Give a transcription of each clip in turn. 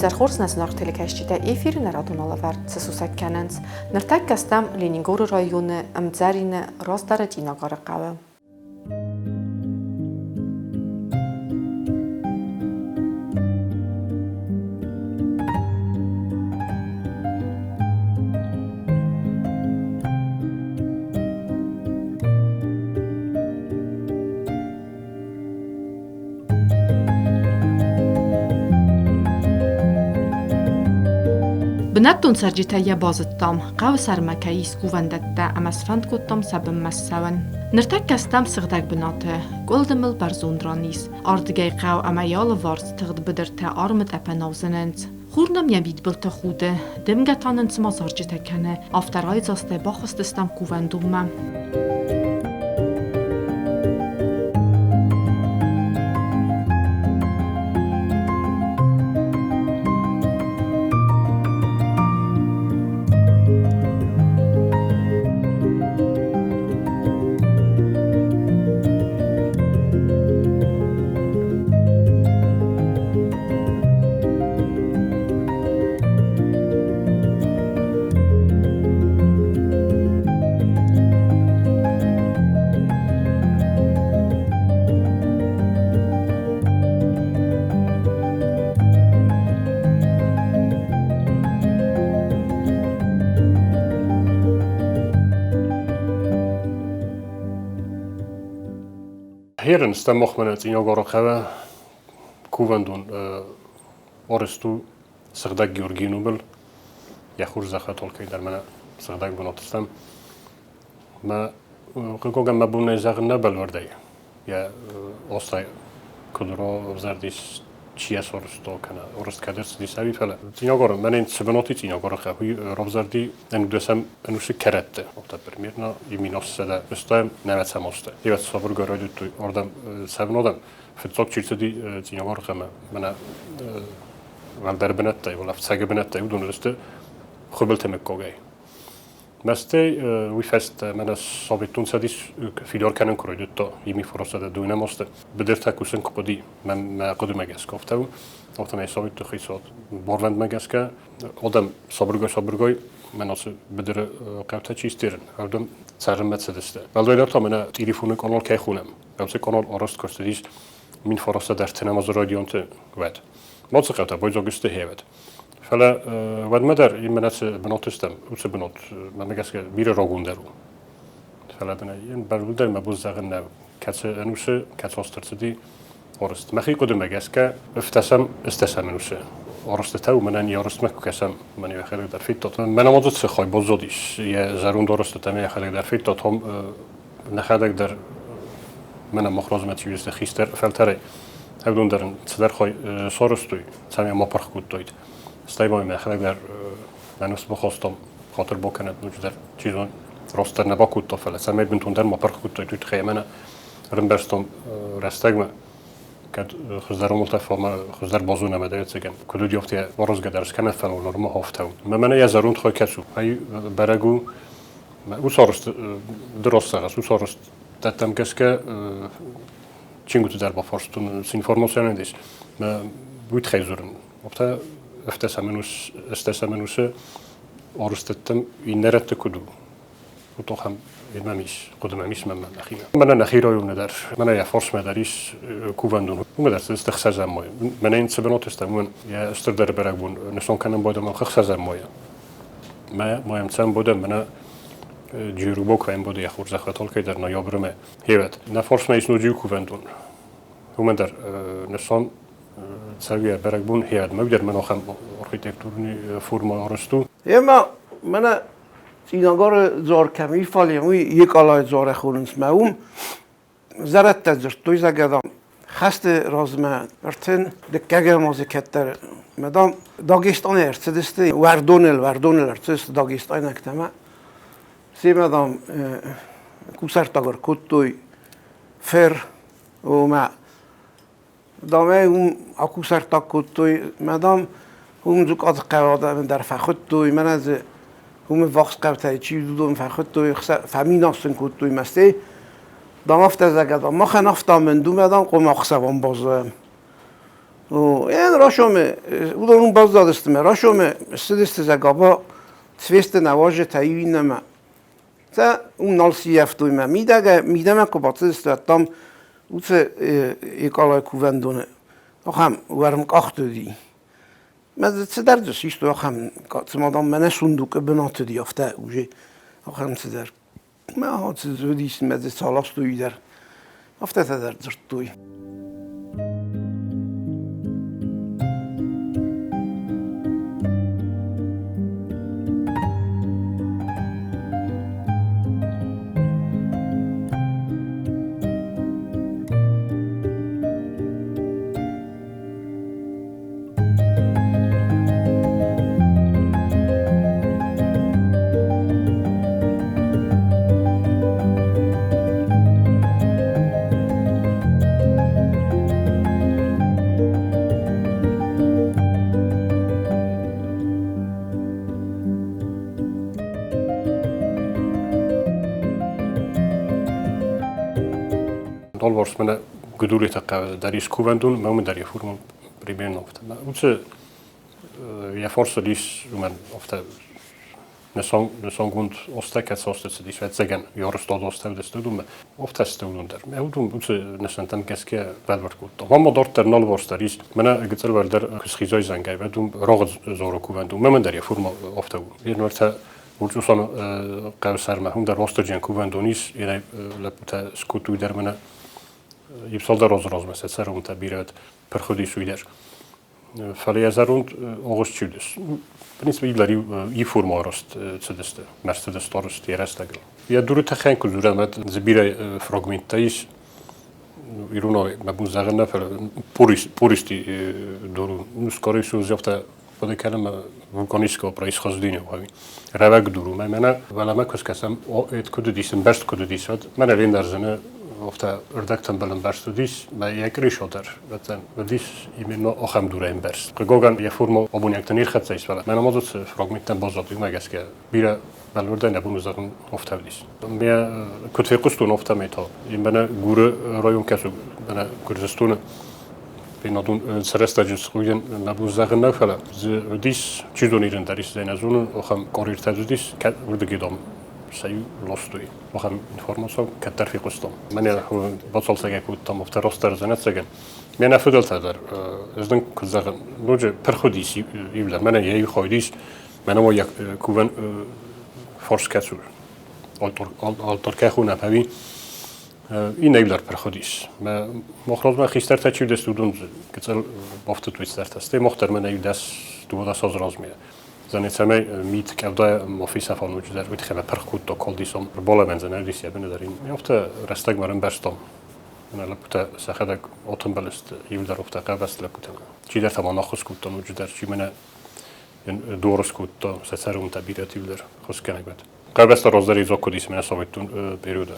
Уый хорз нӕ зынаргъ телекӕсджытӕ, эфиры нӕ радон алӕвӕрд цы сусӕг кӕнынц. Ныртӕккӕ стӕм Ленингоры районы Ӕмдзӕрины раздӕры Цъинагары хъӕуы. Бынӕттон цӕрджытӕй йӕ базыдтам, хъӕуы сӕрмӕ кӕй ис кувӕндӕттӕ ӕмӕ сфӕнд кодтам сӕ бынмӕ ссӕуын. Ныртӕккӕ стӕм сыгъдӕг бынаты, къуылдымыл бӕрзонд ран ис. Ардыгӕй хъӕу ӕмӕ йӕ алыварс тыгъд быдыртӕ армытъӕпӕнау зынынц. Хур нӕм йӕ мидбылты худы, дымгӕ та нын цыма зарджытӕ кӕны, афтӕ райдзастӕй бахызтыстӕм кувӕндонмӕ. Херын стӕм махмӕ Цъинагары хъӕуы кувӕндон арӕзт у Сыгъдӕг Георгийы номыл. Йӕ хорзӕхы толкӕй дӕр мӕнӕ сыгъдӕг бынаты стӕм. Мӕ хъыгагӕн мӕ бон нӕй зӕгъын нӕ бӕлвырдӕй. Йӕ остай куыд равзӕрдис, чи йӕ сарӕзта кӕнӕ арӕзт кӕд ӕрцыдис ӕви, фӕлӕ Цъинагары, мӕнӕн цы бынаты Цъинагары хъӕуы, уый равзӕрди ӕнудӕсӕм ӕнусы кӕрӕтты. Афтӕ примерно 1800 ӕстайӕм нӕвӕцӕм азты. Ивӕт сабыргай райдыдтой ардӕм цӕвын адӕм. Фыццаг чи рцыди Цъинагары хъӕмӕ, мӕнӕ уӕлдӕр бынӕттӕй, уӕлӕ ӕфцӕгы бынӕттӕй, уыдон сты Хуыбылты мыггагӕй. Мӕстӕй уый фӕстӕ мӕнӕ Советон Цӕдис фидар кӕнын куы райдыдта, ими форосӕдӕ дыууынӕм азты, быдыртӕ кусын куы хъуыди, мӕ хъуыдымӕ гӕсгӕ афтӕ у, афтӕмӕй Советты хицауад барвӕндмӕ гӕсгӕ адӕм сабыргай-сабыргай мӕнӕ ацы быдыры хъӕутӕ чи стерын, ардӕм цӕрынмӕ цыдысты. Уӕлдайдӕр та мӕнӕ телефоны къанал кӕй хонӕм, уыцы къанал арӕзт куы рцыдис 1930 азы райдианты, уӕд. Моцы хъӕутӕ байдзаг сты хевӕд. Фӕлӕ уӕдмӕ дӕр мӕнӕ цы бынаты стӕм, уыцы бынат, мӕнмӕ гӕсгӕ, бирӕ рагондӕр у. Фӕлӕ дын ӕй бӕлвырдӕй мӕ бон зӕгъын нӕу, кӕцы ӕнусы, кӕцы азты ӕрцыди арӕзт. Мӕхи хъуыдымӕ гӕсгӕ, ӕвдӕсӕм, ӕстдӕсӕм ӕнусы арӕзтытӕ у, мӕнӕн йӕ арӕзтмӕ куы кӕсӕм, мӕн йӕхӕдӕг дӕр федтат. Мӕнӕ ма дзы цы хай баззадис, йӕ зӕронд арӕзтытӕ мӕ йӕхӕдӕг дӕр федтат, ам нӕхӕдӕг дӕр мӕнӕ мах размӕ чи уыдысты хистӕр фӕлтӕрӕй, уыдон дӕр ын цыдӕр хай сарӕзтой, цӕмӕй ма пырх кодтаид. Стӕй ма мӕхӕдӕг дӕр мӕ ныфс бахастам, хатыр бакӕнӕд ноджыдӕр, чи зоны, растдӕр нӕ бакодта, фӕлӕ цӕмӕй бынтондӕр ма пырх кодтаид, уый тыххӕй мӕнӕ ӕрӕмбӕрстон рӕстӕгмӕ, кӕд хуыздӕр омылтӕ фӕлмӕ хуыздӕр базонӕм ӕвӕццӕгӕн, куыд уыди, афтӕ аразгӕ дӕр скӕнӕд, фӕлӕ нырма афтӕ у. Мӕнӕ йӕ зӕронд хай кӕцы у, ай бӕрӕг у, Уыцы арӕзт ды раст зӕгъыс, уыцы арӕзтӕдтӕм гӕсгӕ чингуыты дӕр бафарстон, цы информаци ис, уый тыххӕй дзурын. Афтӕ ӕстӕсӕм ӕнусы арӕзтӕдтӕм иннӕ рӕтты куыд у, уыд ахӕм мӕм ис, хъуыды мӕм ис мӕнмӕ нӕхимӕ. Мӕнӕ нӕхи районы дӕр, мӕнӕ йӕ фарсмӕ дӕр ис кувӕндон. Уымӕ дӕр цыдысты ӕхсӕзӕм мӕйы. Мӕнӕ йын цы бынаты стӕм, уымӕн йӕ стырдӕр бӕрӕгбон нысан кӕнын байдӕм ӕхсӕзӕм мӕйы. Мӕ цӕм буде мӕнӕ джирубок вӕм буде йӕ хорзӕхы толкӕй дӕр ноябрымӕ. Хевӕт. Нӕ фарсмӕ ис ноджы иу кувӕндон. Уымӕн дӕр нысан цӕугӕ бӕрӕгбон хевӕт. Мӕ дӕр мӕн ахӕм архитектурный форма арӕзт у. Ема мӕнӕ Цъинагары дзуар кӕм и, фӕлӕ уый Екъалайы дзуарӕй хонынц мӕ уым Зӕрӕдтӕ дзырдтой, зӕгъгӕ, дам, хӕсты размӕ ӕртын дыккӕгӕм азы кӕддӕр, мӕ, дам, Дагестанӕй ӕрцыдысты, уӕрдоныл, уӕрдоныл ӕрцыдысты дагестайнӕгтӕ ӕмӕ семӕ, дам, кусӕрттаг ӕркодтой фер, омӕ, дам ӕй уым акусӕрттаг кодтой, мӕ, дам, уым Дзукъаты хъӕуы адӕмы дӕр фӕхуыдтой, мӕнӕ дзы уым ӕввахс хъӕутӕй чи уыд, уыдон фӕхуыдтой, фӕминас сын кодтой мӕстӕй. Дам, афтӕ зӕгъӕ, дам, махӕн афтӕ амынд у, мӕ, дам, хъуамӕ ӕхсӕвӕн баззайӕм. Ен райсомы, уыдон уым баззадысты мӕ райсомы ссыдысты Зӕгаба, цвесты нӕуазджытӕ иу иннӕмӕ. Сӕ уым нал сийӕфтой мӕ мидӕгӕй, мидӕмӕ куы бацыдысты, уӕд там уыцы Екъалайы кувӕндоны ахӕм уӕрм къахт уыди. Мӕ дзы цыдӕр дзы систой ахӕм, цыма дам мӕнӕ сундукы бынат уыди, афтӕ уже ахӕм цыдӕр. Мӕ цы уыдис, мӕ дзы цаластой дӕр. Афтӕтӕ дӕр дзырдтой. Алыварс мӕнӕ Гудулиты хъӕуы дӕр ис кувӕндон, мӕ дӕр йӕ форма примерно афтӕ. Уыцы йӕ фарсыл ис уымӕн афтӕ нысангонд остӕ, кӕцы осты цыдис, ӕцӕгӕн Ярыстад остӕ уыдысты уыдонмӕ. Афтӕ сты уыдон дӕр. Мӕ уыдон уыцы нысантӕм гӕсгӕ бӕлвырд кодтам. Ам дарддӕр налыварс дӕр ис. Мӕнӕ гыццыл уӕлдӕр куы схизай зӕнгӕй, уӕд уым рагъы дзоры кувӕндон. Мӕ дӕр йӕ форма афтӕ у. Йе Урчъусан хъӕуы сӕрмӕ уым дӕр Уастырджийӕн кувӕндон ис, ирӕй лӕппутӕ скодтой дӕр мӕнӕ иу цалдӕр азы размӕ сӕ цӕрӕнтӕ бирӕ пырх уыдис уый дӕр. Фӕлӕ йӕ зӕронд агъуыст чи уыдис, в принципе, иблар иу форма арӕзт цыдысты, мӕрцыдысты арӕзт йӕ рӕстӕгыл. Йӕ дуры тыххӕй куы дзурӕм, уӕд дзы бирӕ фрагменттӕ ис, иронау мӕ бон зӕгъын нӕ, фӕлӕ пористи дур, ну, скорее всего, афтӕ хъуыды кӕнӕм вулканического происхождения рӕвӕг дур у. Мӕнӕ уӕлӕмӕ куы скӕсӕм, куыд уыдис, ӕмбӕрзт куыд уыдис, уӕд мӕнӕ Лендарзыны афтӕ ӕрдӕгтӕмбӕл ӕмбӕрзт уыдис, мӕ йӕ крышо дӕр уыдис именно ахӕм дурӕй ӕмбӕрзт. Хъыгагӕн, йӕ форма абонӕгты не рхӕццӕ ис, фӕлӕ мӕнӕ ма дзы фрагменттӕ баззад, уымӕ гӕсгӕ бирӕ бӕлвырдӕй нӕ бон у зӕгъын, афтӕ уыдис. Мӕ куыд фехъуыстон, афтӕмӕй та мӕнӕ Гуры район кӕсы, мӕнӕ Гуырдзыстоны Бинонтон цы рӕстӕджы схуыйын нӕ бон зӕгъын нӕ, фӕлӕ дзы уыдис, чи зоны ирын дӕр ис, нӕ зонын, ахӕм къориртӕ уыдис, кӕд уырдыгӕй дам сӕ иу ластой. Ахӕм информаци кӕддӕр фехъуыстон. Мӕнӕ бацалцӕг кодтам, афтӕ растдӕр ӕвӕццӕгӕн. Мӕнӕ фыдӕлтӕ дӕр, ӕз дын куыд зӕгъын, ноджы пырх уыдис иу лӕг, мӕнӕ йӕ иу хай уыдис, мӕнӕ ма йӕ кувӕн фарс кӕцы алтор кӕхонӕм ӕви Иннӕ дӕр пырх уыдис. Мӕ мохрозмӕ хистӕртӕ чи уыдысты, уыдон гыццыл бафтыдтой цыдӕртӕ. Стӕй мох дӕр мӕнӕ иу 12 азы размӕ. Зӕнӕ цӕмӕй мит къӕвда ма фесӕфа ноджыдӕр, уый тыххӕй мӕ пырх кодта калдисон. Рбалӕмӕн дзы нӕ уыдис йӕ быны дӕр. Афтӕ рӕстӕгмӕ ӕрӕмбӕрстам. Мӕнӕ лӕппутӕ сӕхӕдӕг атымбыл сты, иуылдӕр афтӕ хъӕбӕсты лӕппутӕ. Чидӕртӕ ма наххуыс кодта ноджыдӕр, чи мӕнӕ дор скодта, сӕ цӕрунтӕ бирӕты иуылдӕр хосгӕнӕг уӕд. Хъӕбӕстӕ раздӕр идзаг куыд ис, мӕнӕ цӕвиттон периоды.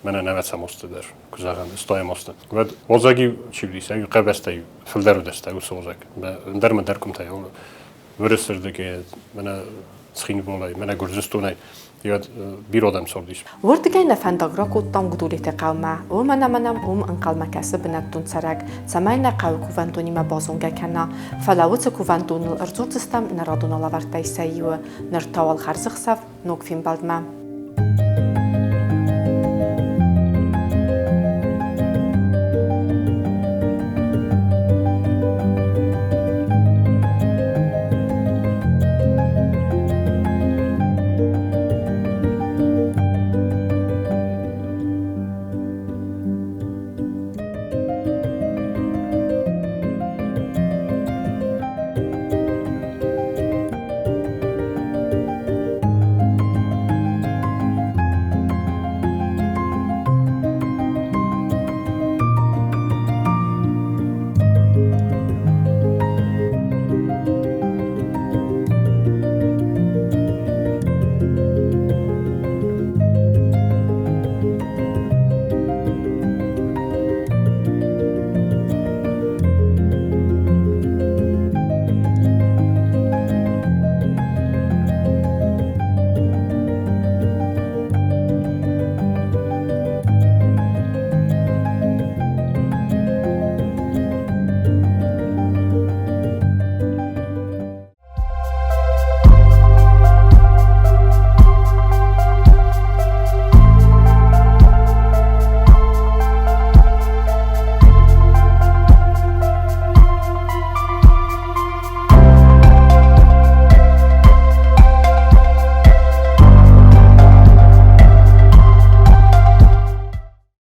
Мӕнӕ нӕвӕцӕм азты дӕр, куы зӕгъӕм, стайӕм азты. Уӕд уазӕг-иу чи уыдис, ӕви хъӕбӕстӕ-иу фылдӕр уыдысты уыцы уазӕг. Ӕндӕр мӕ дӕр къуымтӕй Уырысырдыгӕй, мӕнӕ Цхинвалӕй, мӕнӕ Гуырдзыстонӕй уӕд бирӕ адӕм цардис. Уырдыгӕй нӕ фӕндаг ракодтам Гудулеты хъӕумӕ, уымӕн ӕмӕ нӕм уым ӕнхъӕлмӕ кӕсы бынӕттон цӕрӕг, цӕмӕй нӕ хъӕуы кувӕндонимӕ базонгӕ кӕна. Фӕлӕ уыцы кувӕндоныл ӕрдзурдзыстӕм нӕ радон алӕвӕрдтӕй сӕ иуы. Ныр та уал хӕрзӕхсӕв ног фембӕлдмӕ.